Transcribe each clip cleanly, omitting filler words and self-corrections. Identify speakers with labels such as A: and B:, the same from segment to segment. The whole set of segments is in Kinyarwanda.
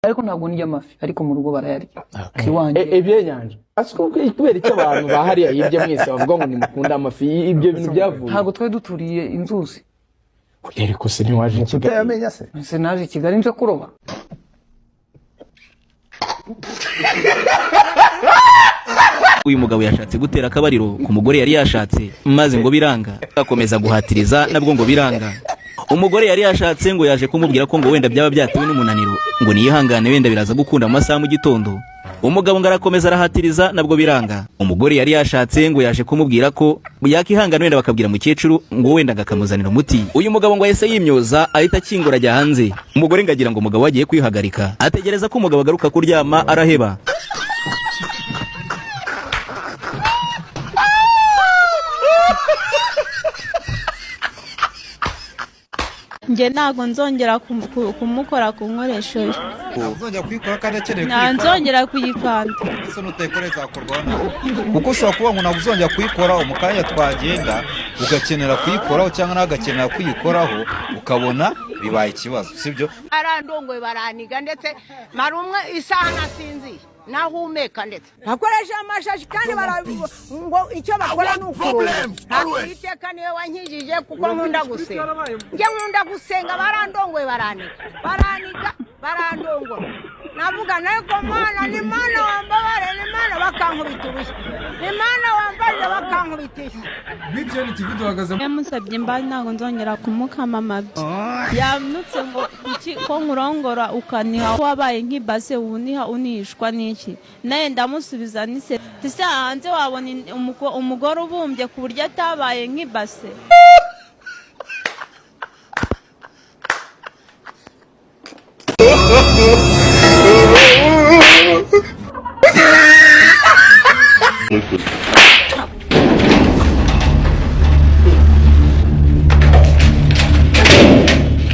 A: Ariko ntabwo ndya amafi, ariko mu rugo barayarya iwanjye.
B: Ibyenyanja. Ariko kubera icyo abantu ba hariya hirya mwese bavuga ngo nimukunda amafi, ibyo bintu byavuye?
A: Ntabwo twari duturiye inzuzi.
B: Ariko se ntiwaje i Kigali?
C: Utayamenya se?
A: Ese naje i Kigali nje kuroba?
D: Uyu mugabo yashatse gutera akabariro ku mugore yari yashatse, maze ngo biranga. Akomeza guhatiriza, nabwo ngo biranga. Umugore yari yashatse ngo yaje kumubwira ko ngo wenda byaba byatewe n'umunaniro, ngo niyihangane, wenda biraza gukunda mu masaha mu gitondo. Umugabo ngo arakomeza arahatiriza, nabwo biranga. Umugore yari yashatse ngo yaje kumubwira ko yakihangana, wenda bakabwira mukecuru ngo wenda akamuzanira umuti. Uyu mugabo ngo yahise yimyoza, ahita akingura, ajya hanze. Umugore ngo agira ngo umugabo agiye kwihagarika, ategereza ko umugabo agaruka kuryama, araheba.
E: Njye ntabwo nzongera kumukora ku nkoresho ye.
C: Uzongera kuyikora kandi akeneye
E: Nta
C: kuyikora?
E: Nzongera kuyikanda.
C: Ese nutayikora izakorwaho nawe? Kuko ushobora kuvuga ngo ntabwo uzongera kuyikoraho, mu kanya twagenda ugakenera kuyikoraho, cyangwa nawe agakenera kuyikoraho, ukabona bibaye ikibazo, sibyo?
F: Barandongoye, baraniga, ndetse mara umwe isaha nasinziye, nahumeka ndetse bakoresha amashashi kandi ngo icyo bakora ni ukuroga. Iteka niwe wankijije, kuko nkunda gusenga. Njye nkunda gusenga. Barandongoye, baraniga, baraniga, barandongora. Navuga ariko Mana, ni Mana wambabare, ni Mana, bakankubita urushyi, ni Mana wambarire, bakankubita ishyi.
E: Yamusabye imbabazi, ntabwo nzongera kumukama amabyi. Yamutse ngo kuki ko nkurongora ukaniha, ko wabaye nk'ibase wuniha, unihishwa n'iki? Nawe ndamusubiza nise tise hanze wabona umugore ubumbye ku buryo atabaye nk'ibase.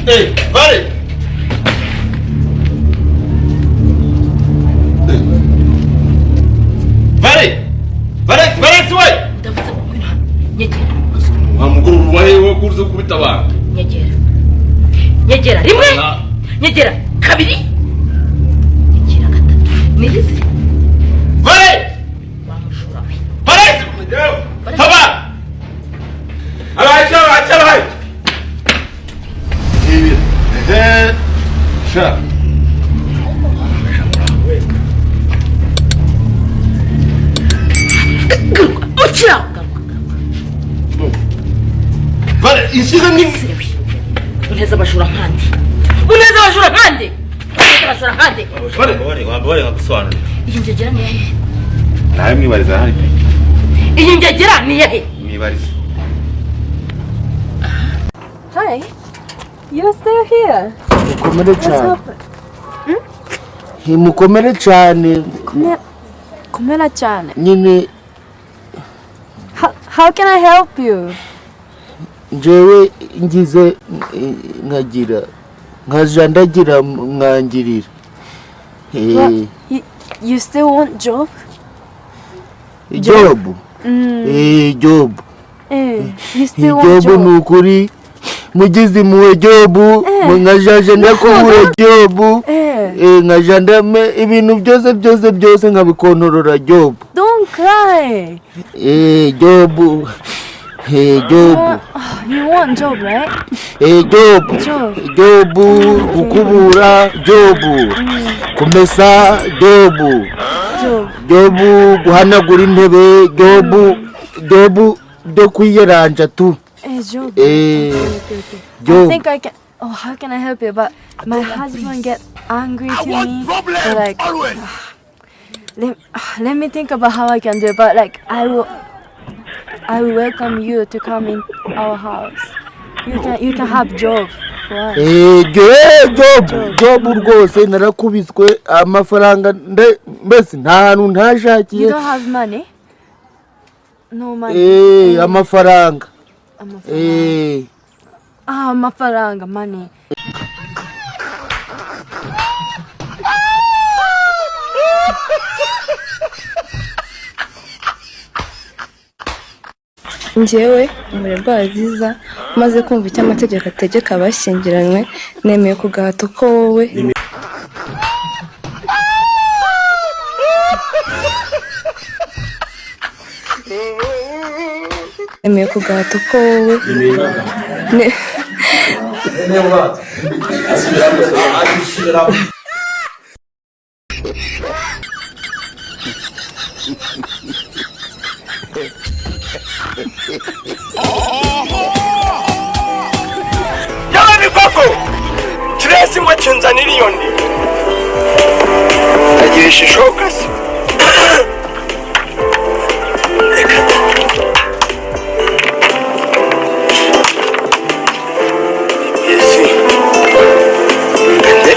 G: Hey, buddy! Buddy! Buddy, buddy, way!
H: Ndavuze ngo ngwino hano, nyegera.
G: Wa mugore urubahe wo kuza gukubita abantu.
H: Nyegera, nyegera rimwe, nyegera kabiri, nyegera gatatu, niyizi.
G: Buddy!
H: Wa mujura we.
G: Buddy! Taba! Abaye, abaye, abaye! Ibi. Eh, sha.
H: Garuka ukira, garuka.
G: Buddy, ishize ni
H: Uneza abajura nkande, uneza abajura nkande, uneza abajura nkande.
G: Buddy,
I: Wambabare nkagusobanurira.
H: Iyi ngegera ni iyahe?
I: Nawe mwibariza hano.
H: Iyi ngegera ni iyahe?
I: Mwibariza.
J: Hi, you're still here.
K: Mukomere cyane, ntimukomere cyane.
J: Komera cyane.
K: Nyine.
J: How can I help you?
K: Njyewe ngize nkagira nkaja ndagira mwangirira.
J: What? You still want job?
K: Job. Job.
J: You still want
K: Job.
J: job?
K: Ni ukuri mugize impuhwe, job, nkajaje ndakubura job. Nkaja ndame ibintu byose byose byose nkabikontorora, job.
J: Don't cry.
K: Job, job.
J: You want job, right?
K: Job.
J: Job.
K: Job, gukubura job, kumesa job.
J: Job.
K: Job, guhanagura intebe job, job byo kwiyeranja tu.
J: Job. Okay.
K: Job.
J: I think I can. Oh, how can I help you? But my husband get angry to me. But like, let me think about how I can do it. But like, I will welcome you to come in our house. You can have job. Why?
K: Job, job rwose. Narakubiswe amafaranga, mbese nta hantu ntashakiye.
J: You don't have money? No money.
K: Amafaranga.
J: Amafaranga. Ah, amafaranga, money.
L: Njyewe Umurerwa Aziza, maze kumva icyo amategeko ategeka abashyingiranywe, nemeye ku gahato ko wowe Nemeye ku gahato ko wowe Ne-
G: Yabani koko kiresi ngo kinzanira iyo ndiga agirisha ishoka se. Reka da. Isi. Ndende.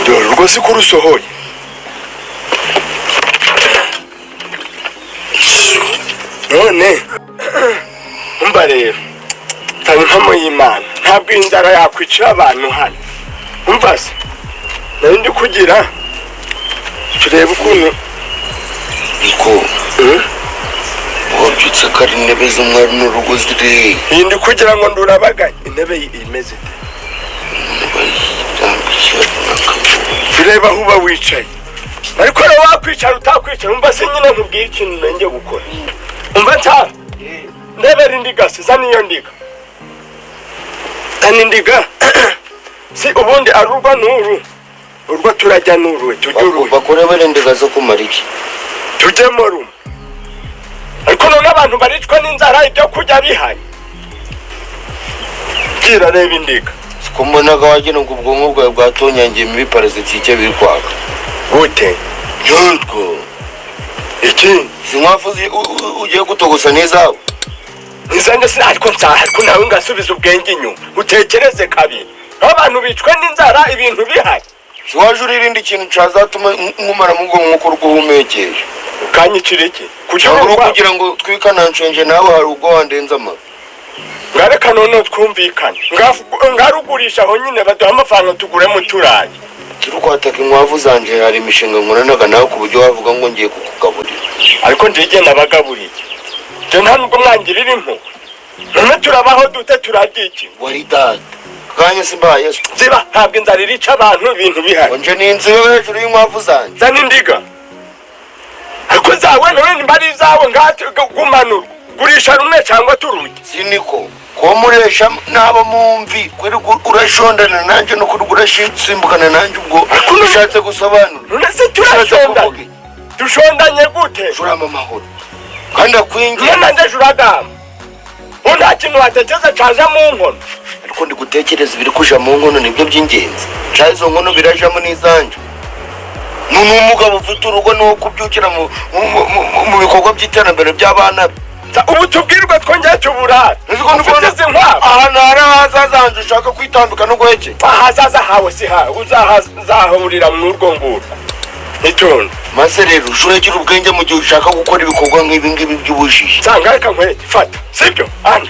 G: Dore urwo si ko urusohoye. None umva rero, tanga impamo y'Imana, ntabwo inzara yakwicira abantu hano. Umva se, nari ndi kugira turebe ukuntu
K: Niko wabyutse ko ari intebe z'umwari n'urugo ziri.
G: Iyi ndi kugira ngo ndurabaganye intebe imeze ite? Turebe aho uba wicaye, ariko rero wakwicara utakwicara. Umva se nyine, nkubwire ikintu nenge gukora. Umva nshaka ndebera indiga se, zana iyo ndiga, zana indiga. Si ubundi arurwa n'uru, urwo turajya n'uruwe tujye uruwe.
K: Bakurebera indiga zo kumara iki?
G: Tujyemo rumwe. Ariko none abantu baricwa n'inzara, ibyo kurya bihari. Bwira, reba indiga.
K: Siko mbonaga wagira ngo ubwonko bwawe bwatonyangiyemo ibiparasitike biri kwaka.
G: Gute?
K: Yego.
G: Iki?
K: Izi nkwavu ugiye gutogosa n'izawe?
G: Izanjye si, ariko nsaha, ariko nawe ngasubiza ubwenge inyuma utekereze kabiri. Aho abantu bicwa n'inzara ibintu bihari.
K: Si waje uririnda ikintu cyazatuma nkumaramo ubwonko uko urwuhumekesha.
G: Ukanyicira iki?
K: Kugira ngo kugira ngo twikananshenje nawe hari ubwo wandenze amabi.
G: Ngareka noneho twumvikane. Ngarugurisha aho nyine baduha amafaranga tuguremo uturayi.
K: Turi kwataka inkwavu zanje, hari imishinga nkoranaga nawe ku buryo wavuga ngo ngiye kukugaburira.
G: Ariko njye nabagaburiye. Njye nta nubwo mwangirira impuhwe. None turabaho dute, turarya iki?
K: Wari data. Kanya simbaye.
G: Ziba, ntabwo inzara irica abantu ibintu bihari.
K: Nje ni inzu yo hejuru y'inkwavu zanje.
G: Zana indiga. Ariko zawe none nimba ari izawe gumanura. Gurisha rumwe cyangwa turuge.
K: Siniko. Ko muresha n'abo mumvi kwirirwa urashondana nanjye no kwirirwa urasimbukana nanjye ubwo ushatse gusobanura.
G: None se turashondana? Dushondanye gute?
K: Shurama amahoro. Kandi akwingiye.
G: None nde juragamba. Ubu nta kintu watekereza caja mu nkono.
K: Ariko ndi gutekereza ibiri kuja mu nkono nibyo by'ingenzi. Ca izo nkono birajamo n'izanje. Ni umugabo ufite urugo ni uwo kubyukira mu bikorwa by'iterambere by'abana be.
G: Ubu tubwirwa twongeye tuburare. Ufite izi nkwavu.
K: Ahantu hari ahazaza hanjye ushaka kwitambika no guhekenya.
G: Ahazaza hawe si hawe, uzahurira muri urwo ngurwo. Itonde.
K: Maze rero ujye ubwenge mu gihe ushaka gukora ibikorwa nk'ibi ngibi by'ubujiji.
G: Nsanga reka nkwereke, fata. Sibyo? Ana.